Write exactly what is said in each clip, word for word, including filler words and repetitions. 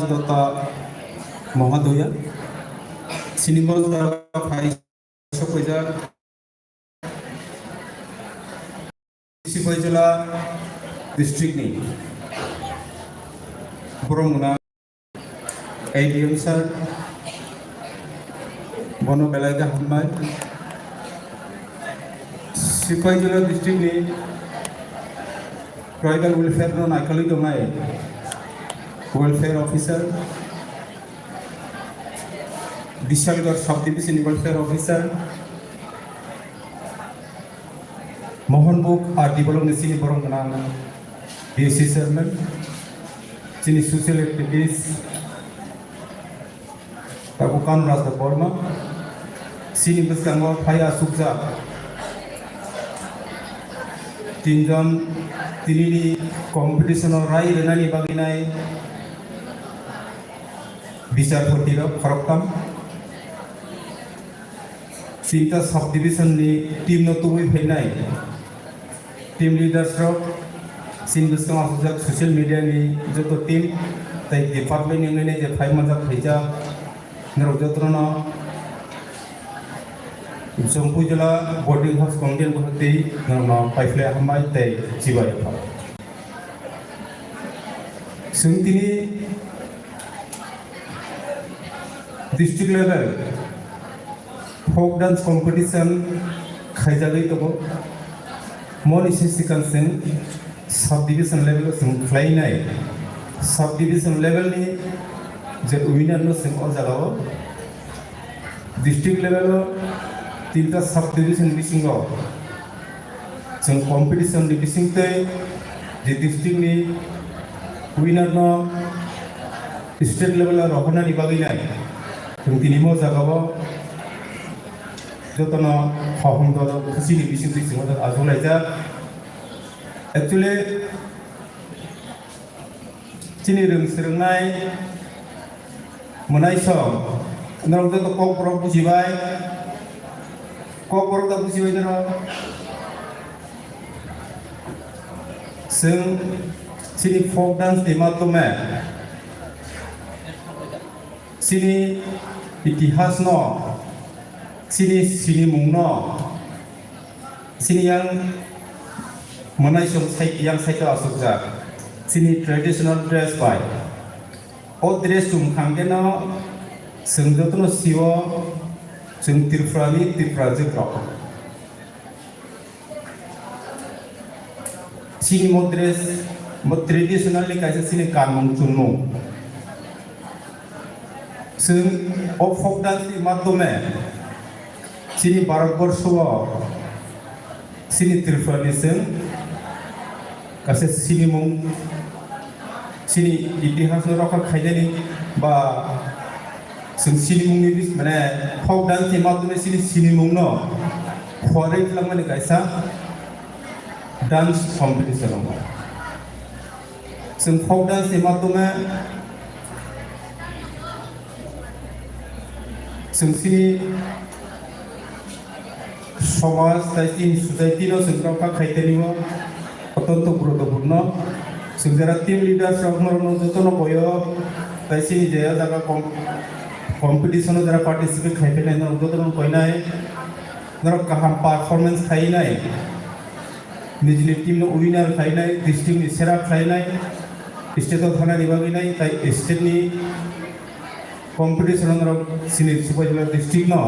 Dutta Mohodoya, chini bwskango phai sokphaijak Sipaijala district ni borok gwnang A D M sir, bono belai kaham bai. Sipaijala district ni tribal welfare no naikolwi tongnai welfare officer, Bishalgarh subdivision welfare officer, Mohanbug R D block ni chini borok gwnang B C chairman, chini social activist, Tabu Kanraj Debbarma, chini bwskango phai achukjak tinjon, tinini competition o rai rwnani bagwi nai bicharpoti rok khoroktham. Tinta subdivision ni team no tubui phainai team leaders rok, chini bwskango aswkjak social media ni joto team tei department ni wngwi nai je phai manjak phaijak norok jotono Jompuijala boarding house committee ni bwkhak twi norokno paiphlai hambai tei chibai rokha. Chwng tini district level folk dance competition khaijagwi tongo. Moni se sikang chwng sub division level o chwng khlainai. Sub division level ni je winner no chwng o jaga o district level o tinta sub division bisingo chwng competition ni bisingtwi je district ni winner no state level o rohornani bagwi nai chwng tini mo jaga o jotono hohom dolo khusi ni bisingtwi chwng o achuklaijak. Actually, chini rwng swrwngnai mwnaisong, norok joto kokborok bujibai, kokborok da bujibai norok. Chwng chini folk dance ni matome chini itihas no, chini sinimung no, chini yang mwnaisong sai, yang saito asukjak chini traditional dress bai. O dress chum khang khe no chwng jotono sio chwng Tripura ni Tripura jwk rok. Chini mo dress, mo traditional ni kaisa chini kanmung chumung. Chwng o folk dance ni matome chini Bharat borsho o chini Tripura ni chwng kaisa sinimung chini itihas no rokha khainani ba chwng sinimung ni bis-, mane folk dance ni matome chini sinimung no phuarwi twlangmani kaisa dance competition wngo. Chwng folk dance ni matome chwng chini somaj tei chini society no chwng rokha khaitani o otonto guruttopurno. Chwng jara team leaders rok norokno jotono koyo tei chini je o jaga com-, competition o jara participate khaiphainai norok jotono koinai, norok kaham performance khainai. Nijini team no winner khlainai, district ni sera khlainai, state o thanani bagwi nai, tai state ni competition o norok chini Sipaijala district no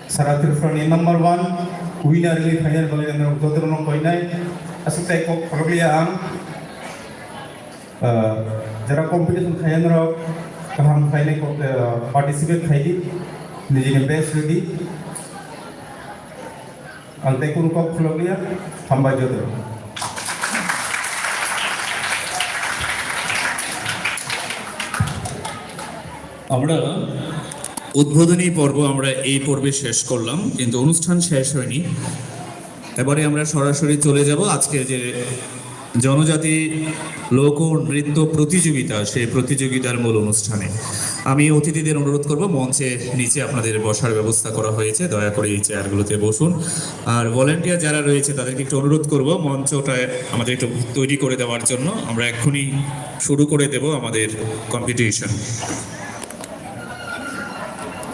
sara Tripura ni number one winner wngwi khlainani bagwi norok jotono no koinai. Aswk tai kok khorokliya ang, ah, jara competition khlaiya norok kaham khlainai kok, ah, participate khlaidi, nijini best rwdi. Ang tei kunu kok khulokliya, hambai joto. আমরা উদ্বোধনী পর্ব আমরা এই পর্বে শেষ করলাম, কিন্তু অনুষ্ঠান শেষ হয়নি। এবারে আমরা সরাসরি চলে যাব আজকে যে জনজাতি লোক নৃত্য প্রতিযোগিতা, সেই প্রতিযোগিতার মূল অনুষ্ঠানে আমি অতিথিদের অনুরোধ করব, মঞ্চে নিচে আপনাদের বসার ব্যবস্থা করা হয়েছে, দয়া করে এই চেয়ারগুলোতে বসুন। আর ভলেন্টিয়ার যারা রয়েছে, তাদেরকে একটু অনুরোধ করব, মঞ্চটা আমাদের একটু তৈরি করে দেওয়ার জন্য। আমরা এক্ষুনি শুরু করে দেব আমাদের কম্পিটিশন।